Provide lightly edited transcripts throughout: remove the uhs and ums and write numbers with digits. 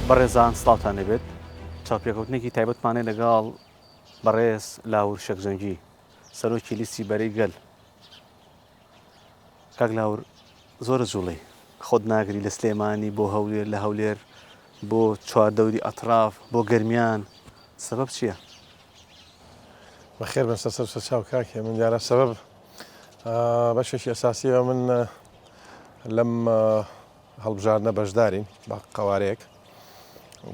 بەڕێزان سڵاوتان لێبێت چاوپێکەوتنێکی تایبەتمانەیە لەگەڵ بەڕێز لاهور شێخ جەنگی سەرۆکی لیستی بەرەی گەل. کاک لاهور زۆرە جوڵەی خۆت ناگری لە سلێمانی بۆ هەولێر لە هەولێر بۆ چواردەوری ئەتراف بۆ گەرمیان سەبەب چییە؟ بەخێر بن سەر سەر چاو کاک هێمن دیارە سەبەب بەشێکی ئەساسیە من لەم هەڵبژاردنە بەشدارین بە قەوارەیەک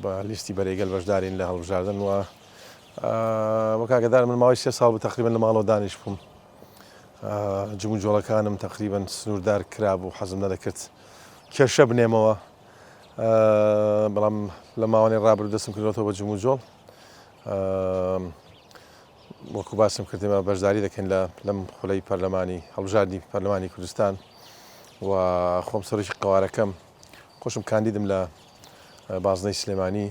بە لیستی بەرەی گەل بەشدارین لە هەڵبژاردن و وەک ئاگادار من ماوەی سێ ساڵ بوو تقریبا لە ماڵەوە دانیش بووم جموجۆڵەکانم تقریبا سنووردار کرابوو حەزم نەدەکرد کێشە بنێمەوە بەڵام لە ماوەی ڕابردوو دەستم کردوەوە بە جموجۆڵ وەکو باسم کرد ئێمە بەشداری دەکەین لە لەم خولەی پەرلەمانی هەڵبژاردنی پەرلەمانی کوردستان و خۆم سەرۆکی قەوارەکەم خۆشم کاندیدم لە بازنەی سلێمانی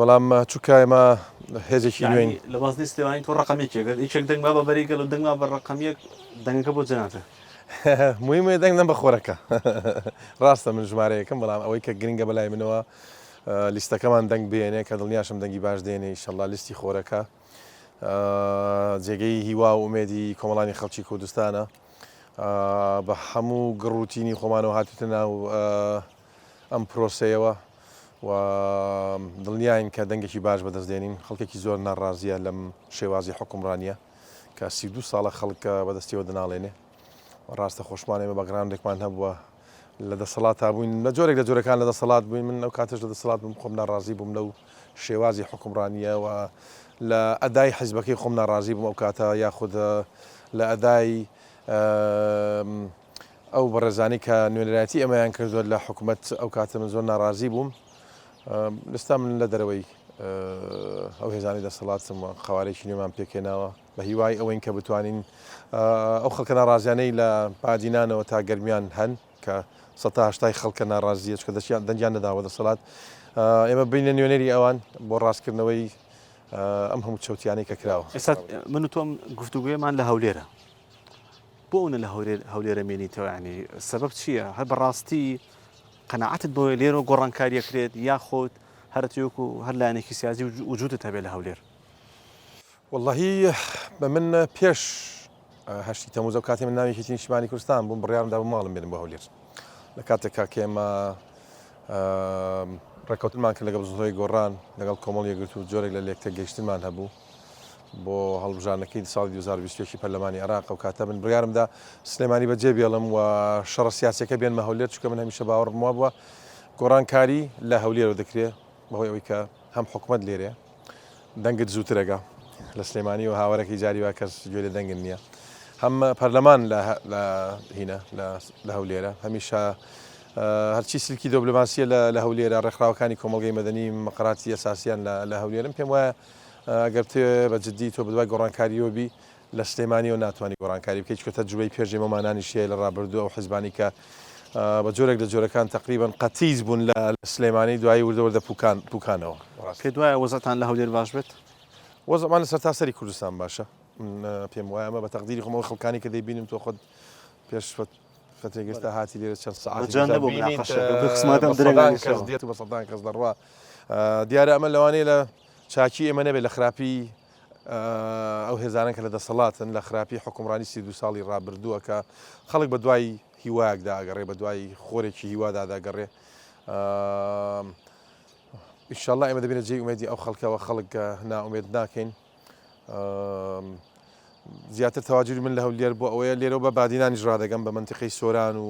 بەڵام چووکە ئێمە هێزێکی نوێین لە بازنەی سلێمانی تۆ ڕقم یەکێک یەکێک دەنگ با بە بەری گەل و دەنگ با بە ڕقم یەک دەنگەکە بۆ جەنابتە مهمە دەنگ نەم بە خۆرەکە ڕاستە من ژمارەیەکم بەڵام ئەوەی کە گرنگە بەلای منەوە لیستەکەمان دەنگ بێنێ کە دڵنیاشم دەنگی باش دێنێ ئیشەڵا لیستی خۆرەکە جێگەی هیوا و ئومێدی کۆمەڵانی خەڵکی کوردستانە بە هەموو گڕوتینی خۆمانەوە هاتوتە ناو ئەم پرۆسەیەوە و دڵنیاین کە دەنگێکی باش بەدەست دێنین خەڵکێکی زۆر ناڕازیە لەم شێوازی حکومڕانیە کە 32 ساڵە خەڵک بەدەستیەوە دەناڵێنێ ڕاستە خۆشمان ئێمە باکگراوندێکمان هەبووە لە دەسەڵاتا بووین لە جۆرێک لە جۆرەکان لە دەسەڵات بووین من ئەو کاتەش لە دەسەڵات بووم خۆم ناڕازی بووم لەو شێوازی حکومڕانیە و لە ئەدای حیزبەکەی خۆم ناڕازی بووم ئەو کاتە یاخود لە ئەدای ئەو بەڕێزانی کە نوێنەرایەتی ئەمەیان کردووە لە حکوومەت ئەو کاتە من زۆر ناڕازی بووم ئێستا من لە دەرەوەی ئەو هێزانی دەسەڵاتم و قوارێکی نوێمان پێکهێناوە بە هیوای ئەوەین کە بتوانین ئەو خەڵکە ناڕازیانەی لە بادینانەوە تا گەرمیان هەن کە سەتا هەشتای خەڵکە ناڕازیە چکە دەچیان دەنگیان نەداوە دەسەڵات ئێمە بینە نوێنەری ئەوان بۆ ڕاستکردنەوەی ئەم هەموو چەوتیانەی کە کراوە. ئێستا من و تۆم گفتوگۆیەمان لە هەولێرە بۆ ئەونە لە هەولێر هەولێرە مێنیتەوە ینی سەبەب چییە هەر بەڕاستی قەناعەتت بۆیە لێرەوە گۆڕانکاریە کرێت یاخود هەرەتوەکو هەر لایەنێکی سیاسی وجودت هەبێت لە هەولێر؟ وەڵاهی بە من پێش هەشتی تەموز ئەو کاتی من ناوی یەکێتی نیشتیمانی کوردستان بووم بڕیارم دابوو ماڵم بێنم بۆ هەولێر لە کاتێک کاک ئێمە ڕێککەوتنمان کرد لەگەڵ بزوتنەوەی گۆڕان لەگەڵ کۆمەڵ یەکگرتوو جۆرێک لە لێکتێگەیشتنمان هەبوو بۆ هەڵبژاردنەکەی ساڵی 2021 پەرلەمانی عێراق ئەو کاتە من بڕیارمدا سلێمانی بەجێ بێڵم و شەڕە سیاسەکە بێنمە هەولێر چونکە من هەمیشە باوەڕم وابووە گۆڕانکاری لە هەولێرەوە دەکرێ بەهۆی ئەوەی کە هەم حکومەت لێرەیە دەنگت زووتر ئەگا لە سلێمانی و هاوارەکەی جاری وا کەس گوێ لە دەنگت نییە هەم پەرلەمان لە لە هینە لە هەولێرە هەمیشە هەرچی سلکی دۆبلۆماسیە لە هەولێرە ڕێکخراوەکانی کۆمەڵگەی مەدەنی مەقەراتی ئەساسیان لە هەولێرم پێم وایە ئەگەر تێ بە جدی تۆ بدوای گۆڕانکاریەوە بی لە سلێمانیەوە ناتوانی گۆڕانکاری بکەیت چونکە تەجروبەی پێش ئێمەمانانیش هەیە لە ڕابردوو ئەو حزبانی کە بە جۆرێک لە جۆرەکان تەقریبەن قەتیس بوون لە سلێمانی دوایی وردە وردە پوکان پوکانەوە. پێت وایە وەزعتان لە هەولێر باش بێت؟ وەزعمان لە سەرتاسەری کوردستان باشە من پێم وایە ئەمە بە تەقدیری خۆم ئەو خەڵکانی کە دەیبینم تۆ خۆت پێش فترێک ئێستا هاتی لێرە چەند سەعاتێک جان نەبوو مناقەشەکە بخسماتم درەنگ کەس دێت و بە سەدان کەس دەڕوا دیارە ئەمە لەوانەیە لە چاکی ئێمە نەبێت لە خراپی ئەو هێزانەن کە لە دەسەڵاتن لە خراپی حوکمڕانی 32 ساڵی ڕابردووە کە خەڵک بە دوای هیوایەکدا ئەگەڕێ بە دوای خۆرێکی هیوادا دەگەڕێ ئیشەڵا ئێمە دەبینە جێی ئومێدی ئەو خەڵکەوە خەڵک نائومێد ناکەین زیاتر تەواجودی من لە هەولێر بۆ ئەوەیە لێرەوە بە بادینانیش ڕادەگەم بە منتیقەی سۆران و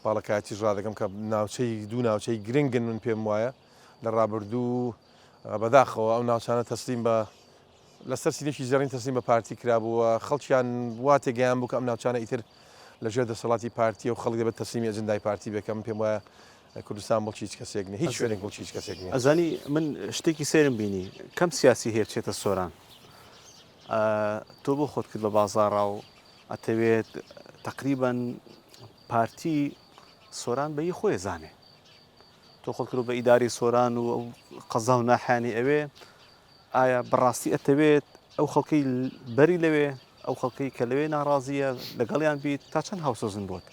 باڵەکایەتیش ڕادەگەم کە ناوچەی دوو ناوچەی گرنگن من پێم وایە لە ڕابردوو بەداخەوە ئەو ناوچانە تەسلیم بە لەسەر سینێکی زێڕین تەسلیم بە پارتی کرابوو و خەڵکیان وا تێگەیان بوو کە ئەم ناوچانە ئیتر لەژێر دەسەڵاتی پارتیە و خەڵک دەبێت تەسلیمی ئەجندای پارتی بێت کە من پێم وایە کوردستان مڵکی هیچ کەسێک نییە هیچ شوێنێک مڵکی هیچ کەسێک نییە. ئەزانی من شتێکی سەیرم بینی کەم سیاسی هەیە بچێتە سۆران تۆ بۆ خۆت کرد بە بازاڕا و ئەتەوێت تەقریبەن پارتی سۆران بە هی خۆی زانێ تۆ خۆت کردوە بە ئیدارەی سۆران و ئەو قەزا و ناحیانی ئەوێ ئایا بەڕاستی ئەتەوێت ئەو خەڵکەی بەری لەوێ ئەو خەڵکەی کە لەوێ ناڕازیە لەگەڵیان بیت تا چەند هاوسۆزن بۆت؟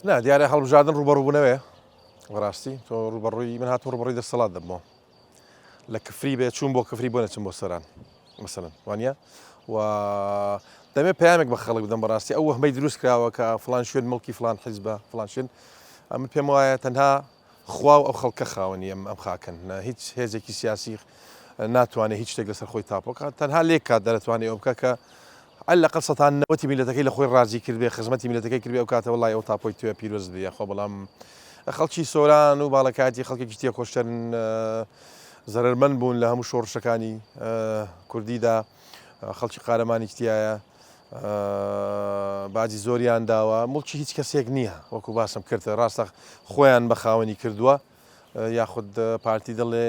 نا دیارە هەڵبژاردن ڕووبەڕووبوونەوەیە. بەڕاستی تۆ ڕووبەڕووی من هاتم ڕووبەڕووی دەسەڵات دەبمەوە لە کفری بێ چوون بۆ کفری بۆ نەچم بۆ سۆران مەسەلەن وانە و دەمێ پەیامێک بە خەڵک بدەم بەڕاستی ئەو وەهمەی دروست کراوە کە فلان شوێن مڵکی فلان حیزبە فلان شوێن ئەمن پێم وایە تەنها خوا و ئەو خەڵکە خاوەنی ئەم ئەم خاکەن هیچ هێزێکی سیاسی ناتوانێت هیچ شتێک لەسەر خۆی تاپۆ کات تەنها لێک کات دەرەتوانێت ئەو بکە کە عەلەقەل سەتان نەوەتی میلەتەکەی لە خۆی ڕازی کردبێ خزمەتی میلەتەکەی کردبێ ئەو کاتە وەڵای ئەو تاپۆی توێ پیرۆز بێ یاخوا بەڵام خەڵکی سۆران و باڵەکایەتی خەڵکێکی تێکۆشەرن زەرەرمەند بوون لە هەموو شۆڕشەکانی کوردیدا خەڵکی قارەمانی تایە باجی زۆریان داوە مڵکی هیچ کەسێک نییە وەکو باسم کرد ڕاستە خۆیان بە خاوەنی کردووە یاخود پارتی دەڵێ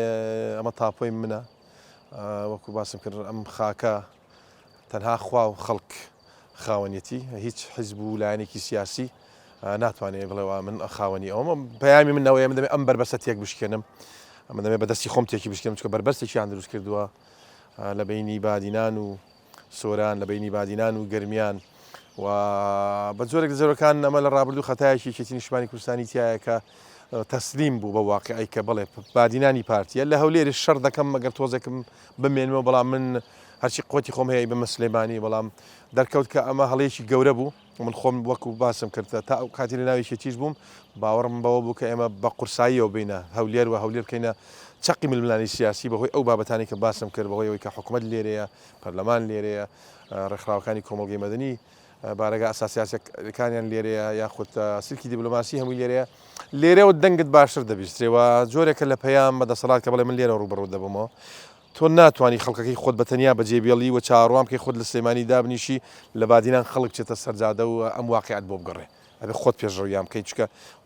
ئەمە تاپۆی منە وەکو باسم کرد ئەم خاکە تەنها خوا و خەڵک خاوەنیەتی، هیچ حیزب و لایەنێکی سیاسی ناتوانێت بڵێ وا من خاوەنی ئەوەم. پەیامی من ئەوەیە من دەمێ ئەم بەربەستە تێک بشکێنم، من دەمێ بە دەستی خۆم تێکی بشکێنم، چونکە بەربەستێکیان دروست کردووە لە بەینی بادینان و سۆران، لە بەینی بادینان و گەرمیان و بە جۆرێک لە جۆرەکان ئەمە لە ڕابردوو خەتایەکی یەکێتی نیشتمانی کوردستانی تایە کە تەسلیم بوو بە واقعی کە بڵێ بادینانی پارتیە لە هەولێریش شەڕ دەکەم مەگەر تۆزێکم بمێنمەوە بەڵام من هەرچی قوتی خۆم هەیە بمە سلێمانی بەڵام دەرکەوت کە ئەمە هەڵەیەکی گەورە بوو من خۆم وەکو باسم کرد تا ئەو کاتی لە ناوی یەکێتیش بووم باوەڕم بەوە بوو کە ئێمە بە قورساییەوە بینە هەولێر و هەولێر بکەینە چەقی ململانێی سیاسی بەهۆی ئەو بابەتانی کە باسم کرد بەهۆی ئەوەی کە حکومەت لێرەیە پەرلەمان لێرەیە ڕێکخراوەکانی کۆمەڵگەی مەدەنی بارەگا ئەساسیاسەکانیان لێرەیە یاخود سلکی دیبلۆماسی هەمووی لێرەیە لێرەوە دەنگت باشتر دەبیسترێ و جۆرێکە لە پەیام بە دەسەڵات کە بڵێ من لێرە ڕووبەڕوو دەبمەوە تۆ ناتوانی خەڵکەکەی خۆت بە تەنیا بەجێ بێڵی و چاوەڕوان بکەی خۆت لە سلێمانی دابنیشی لە بادینان خەڵک بچێتە سەر جادە و ئەم واقیعەت بۆ بگەڕێ ئەبێ خۆت پێشڕەویان بکەی چونکە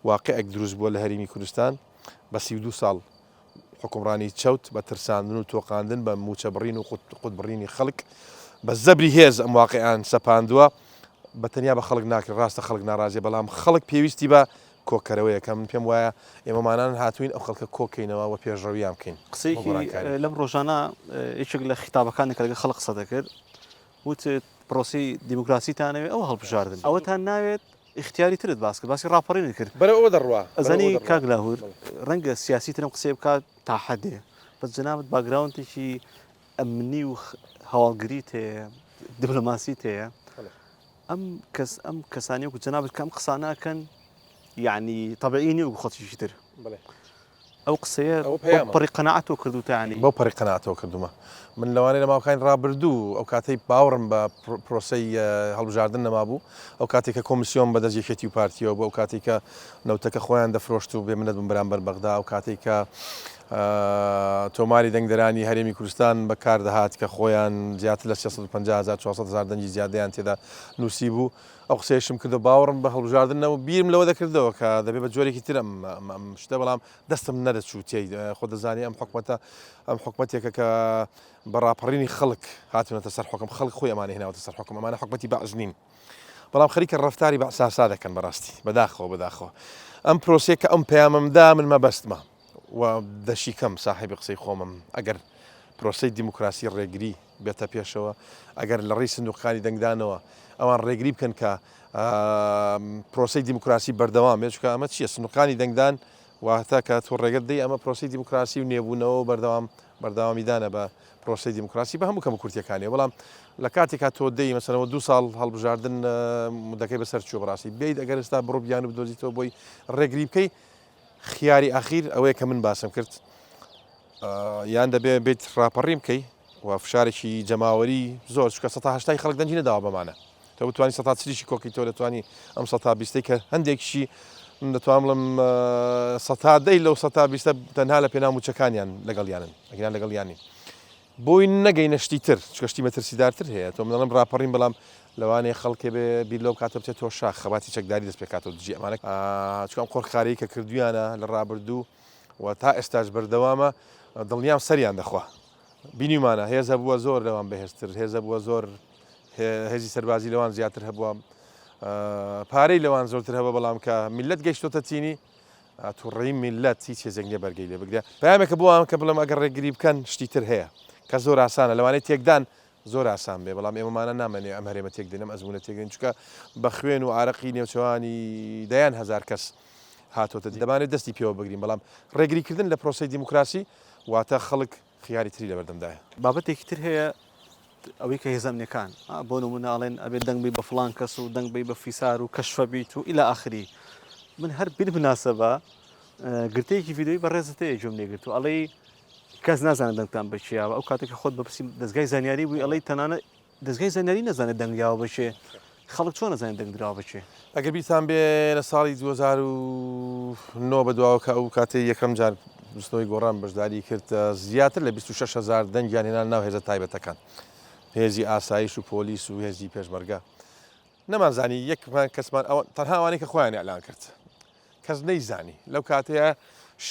واقیعێک دروست بووە لە هەرێمی کوردستان بە 32 ساڵ حوکمڕانی چەوت بە ترساندن و تۆقاندن بە مووچە بڕین و قوت بڕینی خەڵک بە زەبری هێز ئەم واقیعان سەپاندووە بە تەنیا بە خەڵک ناکرێت ڕاستە خەڵک ناڕازیە بەڵام خەڵک پێویستی بە کۆکەرەوەیە کە من پێم وایە ئێمەمانان هاتووین ئەو خەڵکە کۆکەینەوە و پێشڕەویان بکەین. قسەیەکی لەم ڕۆژانە یەکێک لە خیتابەکانی کە لەگەڵ خەڵک قسە دەکرد وتت پرۆسەی دیموکراسیتان ئەوێ ئەوە هەڵبژاردن ئەوەتان ناوێت ئیختیاری ترت باس کرد باسی ڕاپەڕینت کرد بەرەو ئەوە دەڕوا ئەزانی کاک لاهور ڕەنگە سیاسی ترم قسەی بکات تا حەدێ بەس جەنابت background ێکی ئەمنی و هەواڵگریت هەیە دیبلۆماسیت هەیە ئەم کەس ئەم کەسانی وەکو جەنابت کە ئەم قسانە ئەکەن یعنی تەبعی نیە وەکو خەڵکیی تر ئەو قسەیە بەو پەڕی قەناعەتەوە کردووتە یعنی بەو پەڕی قەناعەتەوە کردوومە من لەوانەیە لە ماوەکانی ڕابردوو ئەو کاتەی باوەڕم بە پرۆسەی هەڵبژاردن نەمابوو ئەو کاتێک کە کۆمیسیۆن بەدەست یەکێتی و پارتیەوە بوو ئەو کاتێک کە نەوتەکە خۆیان دەفرۆشت و بێ منەت بوون بەرامبەر بەغدا ئەو کاتێک کە تۆماری دەنگدەرانی هەرێمی کوردستان بەکار دەهات کە خۆیان زیاتر لە 350 هزار 400 هزار دەنگی زیادەیان تێدا نووسی بوو ئەو قسەیەشم کردو باوەڕم بە هەڵبژاردن نەبوو بیرم لەوە دەکردەوە کە دەبێ بە جۆرێکی تر ئەم شتە بەڵام دەستم نەدەچوو تێی خۆ دەزانی ئەم حکومەتە ئەم حکومەتێکە کە بە ڕاپەڕینی خەڵک هاتوونەتە سەر حکم خەڵک خۆی ئەمانە هێناوەتە سەر حکم ئەمانە حکومەتی بەعس نین بەڵام خەریکە ڕەفتاری بەعساسا دەکەن بەڕاستی بەداخەوە بەداخەوە ئەم پرۆسەیە کە ئەم پەیامەم دا من مەبەستمە و دەشیکەم ساحێبی قسەی خۆمم ئەگەر پرۆسەی دیموکراسی ڕێگری بێتە پێشەوە ئەگەر لە ڕێی سندوقەکانی دەنگدانەوە ئەوان ڕێگری بکەن کە پرۆسەی دیموکراسی بەردەوام بێت چونکە ئەمە چییە سندوقەکانی دەنگدان واتە کە تۆ ڕێگەت دەی ئەمە پرۆسەی دیموکراسی و نێبوونەوە و بەردەوام بەردەوامیدانە بە پرۆسەی دیموکراسی بە هەموو کەموکورتیەکانیەوە بەڵام لە کاتێکا تۆ دێی مەسەلەن دوو ساڵ هەڵبژاردن مدەکەی بەسەر چووە بەڕاستی بیت ئەگەر ئێستا بڕۆ بیان و بدۆزیتەوە بۆی ڕێگری بکەی خیاری ئەخیر ئەوەیە کە من باسم کرد یان دەبێ بیت ڕاپەڕیم بکەی و فشارێکی جەماوەری زۆر چونکە سەتا هەشتای خەڵک دەنگی نەداوە بەمانە تۆ بتوانی سەتا چلیشی کۆکەی تۆ دەتوانی ئەم سەتا بیستەی کە هەندێکیشی من دەتوانم بڵێم سەتا دەی لەو سەتا بیستە تەنها لە پێناو موچەکانیان لەگەڵیانن ئەگینا لەگەڵیان نین بۆی نەگەینە شتی تر چونکە شتی مەترسیدارتر هەیە تۆ من دەڵێم ڕاپەڕین بەڵام لەوانەیە خەڵکێ بێ بیر لەو بکاتەوە بچێت تۆ شاخ خەباتی چەکداری دەست پێکاتەوە دژی ئەمانە چونکە ئەم قۆرخکاریی کە کردویانە لە ڕابردوو و تا ئێستاش بەردەوامە دڵنیام سەریان دەخوا بینیومانە هێز هەبووە زۆر لەوان بەهێزتر هێز هەبووە زۆر هێزی سەربازی لەوان زیاتر هەبووە پارەی لەوان زۆرتر هەبووە بەڵام کە میلەت گەیشتۆتە چینی تووڕەی میلەت هیچ هێزێک نییە بەرگەی لێ بگرێ پەیامێکە بۆ ئەوان کە بڵێم ئەگەر ڕێگری بکەن شتی تر هەیە کە زۆر ئاسانە لەوانەیە تێکدان زۆر ئاسان بێ بەڵام ئێمەمانە نامەنێ ئەم هەرێمە تێک دێن ئەم ئەزموونە تێک دێن چونکە بە خوێن و ئارەقی نێوچەوانی دەیان هەزار کەس. هاتۆتە دی دەمانەوێت دەستی پێوە بگرین بەڵام ڕێگریکردن لە پرۆسەی دیموکراسی واتە خەڵک خیاری تری لەبەردەمدایە. بابەتێکی تر هەیە ئەوەی کە هێزە ئەمنیەکان بۆ نمونە ئەڵێن ئەبێت دەنگ بی بە فڵان کەس و دەنگ بی بە فیسار و کەشفە بیت و ئیلا ئاخری من هەر بالمناسبە گرتەیەکی ڤیدیۆی بەڕێزت هەیە گوێم لێ گرت و ئەڵێی کەس نازانێت دەنگتان بە کێ یاوە ئەو کاتێک کە خۆت بەپرسی دەزگای زانیاری بووی ئەڵێی تەنانەت دەزگای زانیاری نەزانێت دەنگ یاوە بە کێ خەڵک چۆن ئەزانێت دەنگ دراوە بە کێ؟ ئەگەر بیرتان بێ لە ساڵی 2009 بە دواوە کە ئەو کاتەی یەکەم جار بزوتنەوەی گۆڕان بەشداری کرد زیاتر لە 26 هەزار دەنگیان هێنا ناو هێزە تایبەتەکان هێزی ئاسایش و پۆلیس و هێزی پێشمەرگە نەمانزانی یەکمان کەسمان ئەوە تەنها ئەوانەی کە خۆیان ئیعلان کرد کەس نەیزانی لەو کاتەیە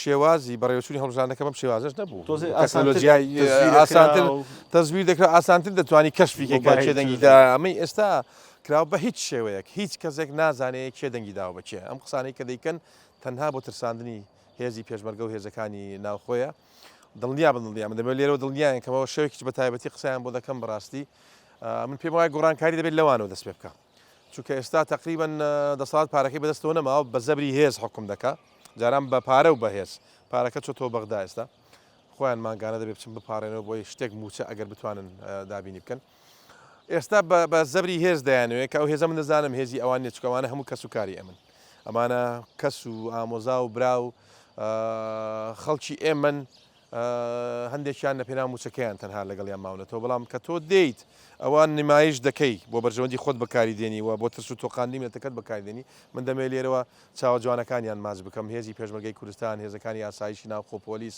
شێوازی بەڕێوەچوونی هەڵبژاردنەکە بەم شێوازەش نەبوو تۆزێ ئاسانتر تەکنەلۆجیای تەزویر دەکرا ئاسانتر و تەزویر دەکرا ئاسانتر دەتوانی کەشفی کەی کە مۆبایل کێ دەنگی تەزویر. دا ئەمەی ئێستا کراوە بە هیچ شێوەیەک هیچ کەسێک نازانێ کێ دەنگی داوە بە کێ ئەم قسانەی کە دەیکەن تەنها بۆ ترساندنی هێزی پێشمەرگە و هێزەکانی ناوخۆیە دڵنیا بن دڵنیا من دەمەوێت لێرەوە دڵنیایان کەمەوە شەوێکیش بە تایبەتی قسەیان بۆ دەکەم بەڕاستی من پێم وایە گۆڕانکاری دەبێت لەوانەوە دەست پێ بکا چونکە ئێستا تقریبا دەسەڵات پارەکەی بەدەستەوە نەماوە بە زەبری هێز حکوم دەکا جاران بە پارە و بەهێز پارەکە چۆتەوە بەغدا ئێستا خۆیان مانگانە دەبێت بچن بپارێنەوە بۆی شتێک موچە ئەگەر بتوانن دابینی بکەن ئێستا بە زەبری هێز دەیانەوێت کە ئەو هێزە من دەزانم هێزی ئەوان نیە چونکە ئەوانە هەموو کەس و کاری ئەمن ئەمانە کەس و ئامۆزا و برا و خەڵکی ئێمن هەندێکیان لە پێناو موچەکەیان تەنها لەگەڵیان ماونەتەوە، بەڵام کە تۆ دێیت ئەوە نمایش دەکەی بۆ بەرژەوەندی خۆت بەکاری دێنی و بۆ ترس و تۆقاندنی میللەتەکەت بەکاری دێنی، من دەمەوێت لێرەوە چاوە جوانەکانیان ماچ بکەم، هێزی پێشمەرگەی کوردستان، هێزەکانی ئاسایشی ناوخۆ، پۆلیس،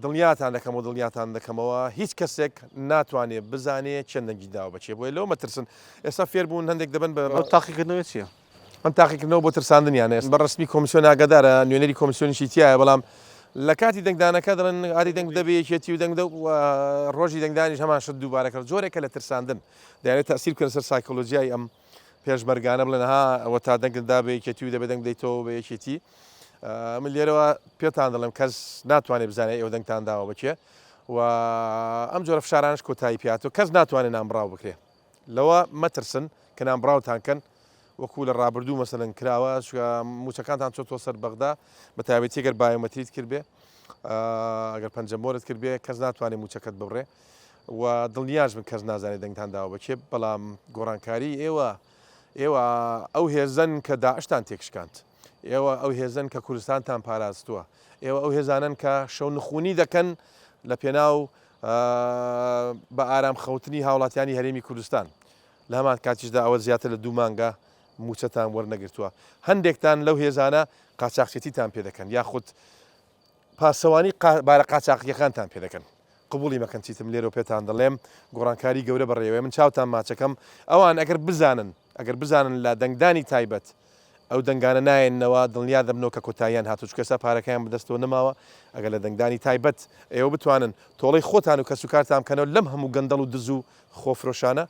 دڵنیاتان دەکەم و دڵنیاتان دەکەمەوە هیچ کەسێک ناتوانێت بزانێ چەند دەنگی داوە بە کێ، بۆیە لەوە مەترسن، ئێستا فێربوون هەندێک دەبن بە. ئەو تاقیکردنەوە چییە؟ ئەم تاقیکردنەوە بۆ ترساندنیانە، بە ڕەسمی کۆمسیۆن ئاگادارە، نوێنەری کۆمسیۆنیشی تیایە، بەڵام لە کاتی دەنگدانەکە دەڵێن ئاری دەنگ بدە بە یەکێتی و دەنگ بدە و ڕۆژی دەنگدانیش هەمان شت دووبارە کرد، جۆرێکە لە ترساندن، دەیانەوێت تەئسیر بکەنە سەر سایکۆلۆجیای ئەم پێشمەرگانە بڵێن ها ئەوە تا دەنگت دا بە یەکێتی و دەبێت دەنگ بدەیتەوە بە یەکێتی. من لێرەوە پێتان دەڵێم کەس ناتوانێت بزانێت ئێوە دەنگتان داوە بە کێ و ئەم جۆرە فشارانەش کۆتایی پێهاتووە، کەس ناتوانێت نانبڕاو بکرێ. لەوە مەترسن کە نانبڕاوتان کەن وەکو لە ڕابردوو مەسەلەن کراوە چونکە موچەکانتان چۆتەوە سەر بەغدا بە تایبەتی گەر بایۆمەتریت کردبێ ئەگەر پەنجەمۆرت کردبێ کەس ناتوانێت موچەکەت ببڕێ و دڵنیاش بن کەس نازانێت دەنگتان داوە بە کێ بەڵام گۆڕانکاری ئێوە ئێوە ئەو هێزەن کە داعشتان تێکشکاند ئێوە ئەو هێزەن کە کوردستانتان پاراستووە ئێوە ئەو هێزانەن کە شەونخونی دەکەن لە پێناو بە ئارام خەوتنی هاوڵاتیانی هەرێمی کوردستان، لە هەمان کاتیشدا ئەوە زیاتر لە دوو مانگە مووچەتان وەرنەگرتووە، هەندێکتان لەو هێزانە قاچاخچێتیتان پێ دەکەن یاخود پاسەوانی بارە قاچاخییەکانتان پێ دەکەن، قبوڵی مەکەن چیتم لێرەوە پێتان دەڵێم گۆڕانکاری گەورە بەڕێوەیە من چاوتان ماچەکەم ئەوان ئەگەر بزانن ئەگەر بزانن لە دەنگدانی تایبەت ئەو دەنگانە نایەنەوە دڵنیا دەبنەوە کە کۆتاییان هاتوو چونکە ئێستا پارەکەیان بەدەستەوە نەماوە ئەگەر لە دەنگدانی تایبەت ئێوە بتوانن تۆڵەی خۆتان و کەسوکارتان بکەنەوە لەم هەموو گەندەڵ و دز و خۆفرۆشانە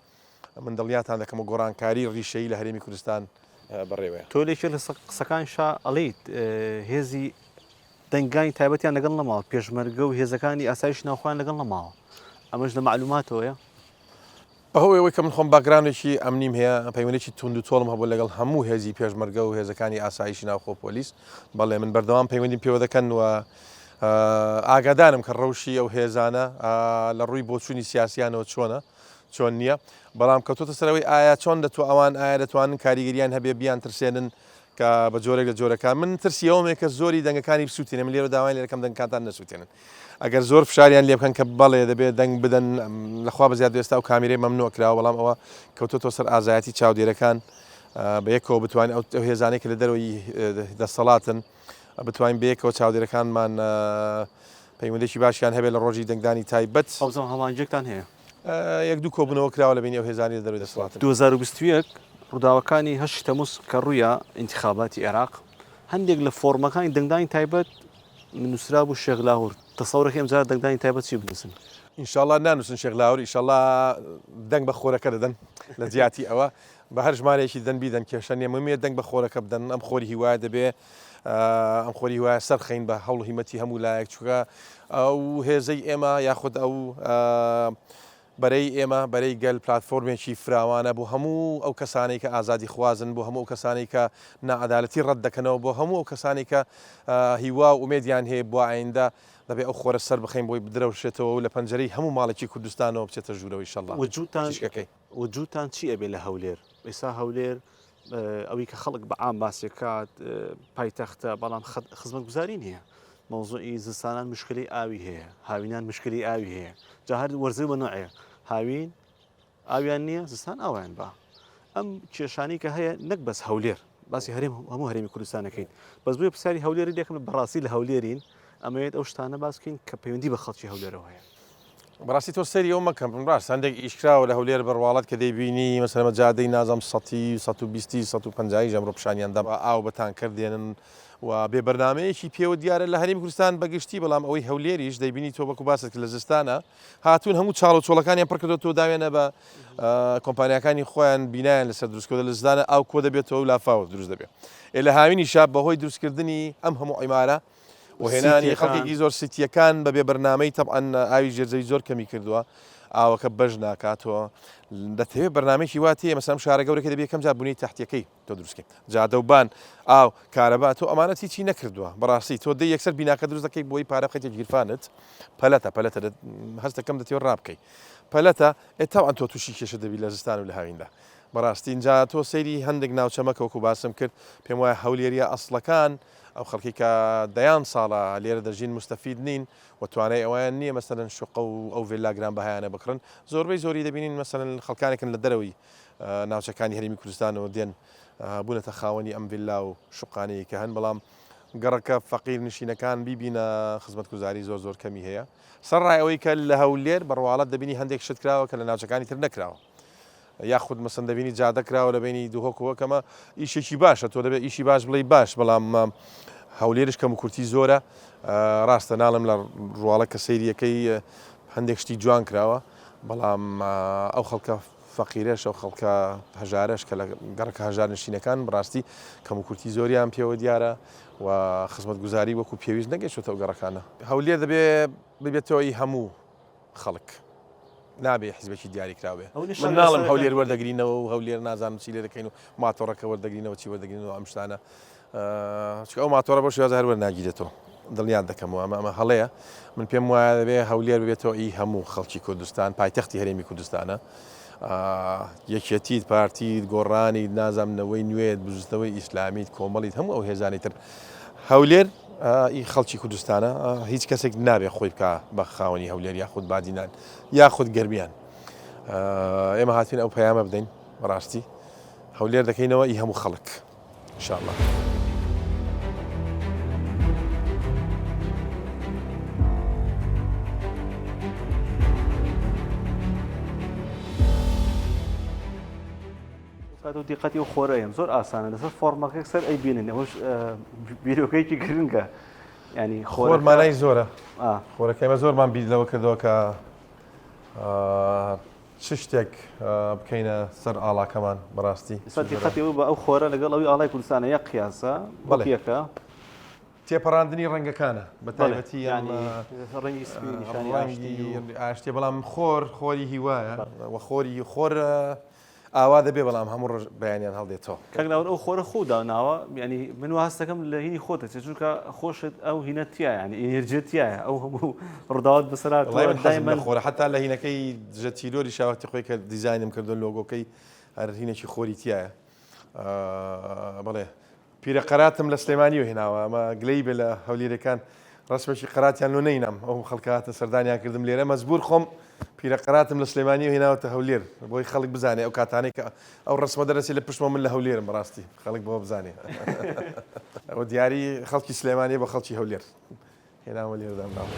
من دڵنیاتان دەکەم و گۆڕانکاری ڕیشەیی لە هەرێمی کوردستان بەڕێوەیە. تۆ لە یەکێک لە قسەکانیشا ئەڵێیت هێزی دەنگانی تایبەتیان لەگەڵ نەماوە، پێشمەرگە و هێزەکانی ئاسایشی ناوخۆیان لەگەڵ نەماوە، ئەمەش لە مەعلوماتەوەیە؟ بەهۆی ئەوەی کە من خۆم باکگراوندێکی ئەمنیم هەیە، پەیوەندیی توندوتۆڵم هەبووە لەگەڵ هەموو هێزی پێشمەرگە و هێزەکانی ئاسایشی ناوخۆ پۆلیس، بەڵێ من بەردەوام پەیوەندیم پێوە دەکەن و ئاگادارم کە ڕەوشی ئەو هێزانە لە ڕووی بۆچوونی سیاسیانەوە چۆنە چۆن نییە، بەڵام کەوتۆتە سەر ئەوەی ئایا چۆن دەتوان ئەوان ئایا دەتوانن کاریگەریان هەبێ بیانترسێنن کە بە جۆرێک لە جۆرەکان من ترسی ئەوەم هەیە کە زۆری دەنگەکانی بسووتێنێ من لێرە داوای لێ دەکەم دەنگەکانتان نەسووتێنن ئەگەر زۆر فشاریان لێ بکەن کە بەڵێ دەبێت دەنگ بدەن لەخوا بەزیاد ئێستا ئەو کامیرەی مەمنوع کراوە بەڵام ئەوە کەوتۆتەوە سەر ئازایەتی چاودێرەکان بە یەکەوە بتوانین ئەو هێزانەی کە لە دەرەوەی دەسەڵاتن بتوانین بەیەکەوە چاودێرەکانمان پەیوەندێکی باشیان هەبێت لە ڕۆژی دەنگدانی تایبەت. ئەوزەم هەماهەنگیەکتان هەیە؟ یەک دوو کۆبوونەوە کراوە لە بەینی ئەو هێزانەی لە دەرەوەی دەسەڵاتن. 2021 ڕووداوەکانی هەشتی تەمووز کە ڕوویا ئینتخاباتی عێراق هەندێک لە فۆڕمەکانی دەنگدانی تایبەت نووسرابوو شێخ لاهور تەسەورەکەی ئەمجارە دەنگدانی تایبەت چی بنووسن؟ ئینشاڵا نانووسن شێخ لاهور ئیشەڵا دەنگ بە خۆرەکە دەدەن لە جیاتی ئەوە بە هەر ژمارەیەکی دەن بیدەن کێشە نیە مهمە دەنگ بە خۆرەکە بدەن ئەم خۆری هیوایە دەبێ ئەم خۆری هیوایە سەرخەین بە هەوڵ هیمەتی هەموو لایەک چونکە ئەو هێزەی ئێمە یاخود ئەو. بەرەی ئێمە، بەرەی گەل پلاتفۆرمێکی فراوانە بۆ هەموو ئەو کەسانەی کە ئازادیخوازن، بۆ هەموو ئەو کەسانەی کە ناعەدالەتی ڕەت دەکەنەوە، بۆ هەموو ئەو کەسانەی کە هیوا و ئومێدیان هەیە بۆ ئایندە، دەبێ ئەو خۆرە سەربخەین بۆی بدرەوشێتەوە و لە پەنجەرەی هەموو ماڵێکی کوردستانەوە بچێتە ژوورەوە ئیشەڵا وجودتان تیشکەکەی. وجودتان چی ئەبێ لە هەولێر؟ ئێستا هەولێر ئەوی کە خەڵک بە عام باسی کات پایتەختە بەڵام خزمەتگوزاری نییە. مەوزوعی زستانان مشکلەی ئاوی هەیە، هاوینان مشکلەی ئاوی هەیە. جا هەر وەرزی بە نوعێ هاوین ئاویان نییە زستان ئاویان با. ئەم کێشانی کە هەیە نەک بەس هەولێر باسی هەرێم هەموو هەرێمی کوردستانەکەین بەس بۆیە پرسیاری هەولێری دەکەم بەڕاستی لە هەولێرین ئەمەوێت ئەو شتانە باس بکەین کە پەیوەندی بە خەڵکی هەولێرەوە هەیە. بەڕاستی تۆ سەیری ئەو مەکە ڕاست هەندێک ئیش کراوە لە هەولێر بە ڕواڵەت کە دەیبینی مەسەلەن جادەی نازانم سەتی سەت و بیستی سەت و پەنجایی ئەمڕۆ پیشانیان دام ئاو بە تانکەر دێنن و بێ بەرنامەیەکی پێوە دیارە لە هەرێمی کوردستان بە گشتی بەڵام ئەوەی هەولێریش دەیبینی تۆ وەکو باست کرد لە زستانە هاتوون هەموو چاڵ و چۆڵەکانیان پڕ کردووە داوێنە بە کۆمپانیاکانی خۆیان بینایان لەسەر دروست کردووە لە زستانە ئاو کۆ دەبێتەوە و لافاو دروست دەبێت ئێ لە هاوینیشا بەهۆی دروستکردنی ئەم هەموو عیمارە و هێنانی خەڵکێکی زۆر سیتیەکان بە بێ بەرنامەی تەبعەن ئاوی ژێرزەوی زۆر کەمی کردووە ئاوەکە بەش ناکاتەوە دەتەوێت بەرنامەیەکی وا تێ مەسەلەن شارە گەورەکە دەبێت یەکەم جار بنیەی تەحتیەکەی تۆ دروستکەی جادە و بان ئاو کارەبا تۆ ئەمانەت هیچی نەکردووە بەڕاستی تۆ دەی یەکسەر بیناکە دروست دەکەی بۆی پارە بخەیتە گیرفانت پەلەتە پەلەتە هەستەکەم دەتەوێت ڕابکەی پەلەتە ئێ تاوان تۆ تووشی کێشە دەبی لە زستان و لە هاویندا بەڕاستی اینجا تۆ سەیری هەندێک ناوچە مەکە وەکو باسم کرد پێم وایە هەولێریە ئەسڵەکان ئەو خەڵکەی کە دەیان ساڵە لێرە دەژین موستەفید نین و توانای ئەوەیان نییە مەسەلەن شوقە و ئەو ڤێللا گرانبەهایانە بکڕن، زۆربەی زۆری دەبینین مەسەلەن خەڵکانێکن لە دەرەوەی ناوچەکانی هەرێمی کوردستانەوە دێن بوونەتە خاوەنی ئەم ڤێللا و شوقانەی کە هەن، بەڵام گەڕەکە فەقیر نشینەکان بیبینە خزمەتگوزاری زۆر زۆر کەمی هەیە سەرڕای ئەوەی کە لە هەولێر بە ڕواڵەت دەبینی هەندێک شت کراوە کە لە ناوچەکانی تر نەکراوە. یاخود مەسەن دەبینی جادە کراوە لە بینی دهۆک و کەمە ئیشێکی باشە تۆ دەبێت ئیشی باش بڵێی باش بەڵام هەولێرش کەم و کورتی زۆرە ڕاستە ناڵم لە ڕواڵە کە سەیریەکەی هەندێک شتی جوان کراوە بەڵام ئەو خەڵکە فەقیرەش ئەو خەڵکە هەژارەش کە لە گەڕەکە هەژار نشینەکان بەڕاستی کەم و کورتی زۆریان پێوە دیارە و خزمەتگوزاری وەکو پێویست نەگەیشتووەتە ئەو گەڕەکانە. هەولێر دەبێ ببێتەوە ئی هەموو خەڵک نابێ حیزبێکی دیاریکراو بێ. من ناڵێم هەولێر وەردەگرینەوە و هەولێر نازانم چی لێ دەکەین و ماتۆڕەکە وەردەگرینەوە چی وەردەگرینەوە ئەم شتانە چونکە ئەو ماتۆڕە بەو شێوازە هەر وەرناگیرێتەوە دڵنیات دەکەمەوە ئەمە ئەمە هەڵەیە من پێم وایە دەبێ هەولێر ببێتەوە ئی هەموو خەڵکی کوردستان پایتەختی هەرێمی کوردستانە یەکێتیت پارتیت گۆڕانیت نازانم نەوەی نوێت بزوتنەوەی ئیسلامیت کۆمەڵیت هەموو ئەو هێزانی تر هەولێر ئی خەڵکی کوردستانە هیچ کەسێک نابێ خۆی بکا بە خاوەنی هەولێر یاخود بادینان یاخود گەرمیان ئێمە هاتوین ئەو پەیامە بدەین بەڕاستی هەولێر دەکەینەوە ئی هەموو خەڵک ئینشاءاللە. کات و دیقەتی و خۆرەیەم زۆر ئاسانە لەسەر فۆرمەکەک سەر ئەی بینن ئەوەش بیرۆکەیەکی گرنگە ینی خۆر مانای زۆرە خۆرەکەی مە زۆرمان بیر لەوە کردەوە کە چ شتێک بکەینە سەر ئاڵاکەمان بەڕاستی ئێستا دیقەتی ئەو بە ئەو خۆرە لەگەڵ ئەوی ئاڵای کوردستانە یەک قیاسە بەڵێ. یەکە تێپەڕاندنی ڕەنگەکانە بە تایبەتی ئەم ڕەنگی سپی نیشانی ئاشتی ڕەنگی ئاشتیە بەڵام خۆر خۆری هیوایە و خۆری خۆر ئاوا دەبێ بەڵام هەموو ڕۆژ بەیانیان هەڵدێتەوە. کاک لاوەر ئەو خۆرە خۆو داناوە یانی من وا هەست دەکەم لە هینی خۆت دەچێت چونکە خۆشت ئەو هینە تیایە یانی ئینێرجیە تیایە ئەو هەموو ڕووداوات بەسەر هاتووە وەڵای من حەزم لە دایمەن خۆرە حەتا لە هینەکەی دژە تیرۆریشا وەختی خۆی کە دیزاینم کردووە لۆگۆکەی هەر هینێکی خۆری تیایە بەڵێ پیرە قەراتم لە سلێمانیەوە هێناوە ئەمە گلەیی بێ لە هەولێرەکان ڕەسمێکی قەراتیان لۆ نەینام ئەو خەڵکە هاتن سەردانیان کردم لێرە مەجبور خۆم پیرە قەراتم لە سلێمانیەوە هێناوەتە هەولێر بۆی خەڵک بزانێ ئەو کاتانەی کە ئەو ڕەسمە دەرەچێ لە پشتمەوە من لە هەولێرم بەڕاستی خەڵک بەوە بزانێ ئەوە دیاری خەڵکی سلێمانیە بۆ خەڵکی هەولێر هێناوە لێرە دامناوە.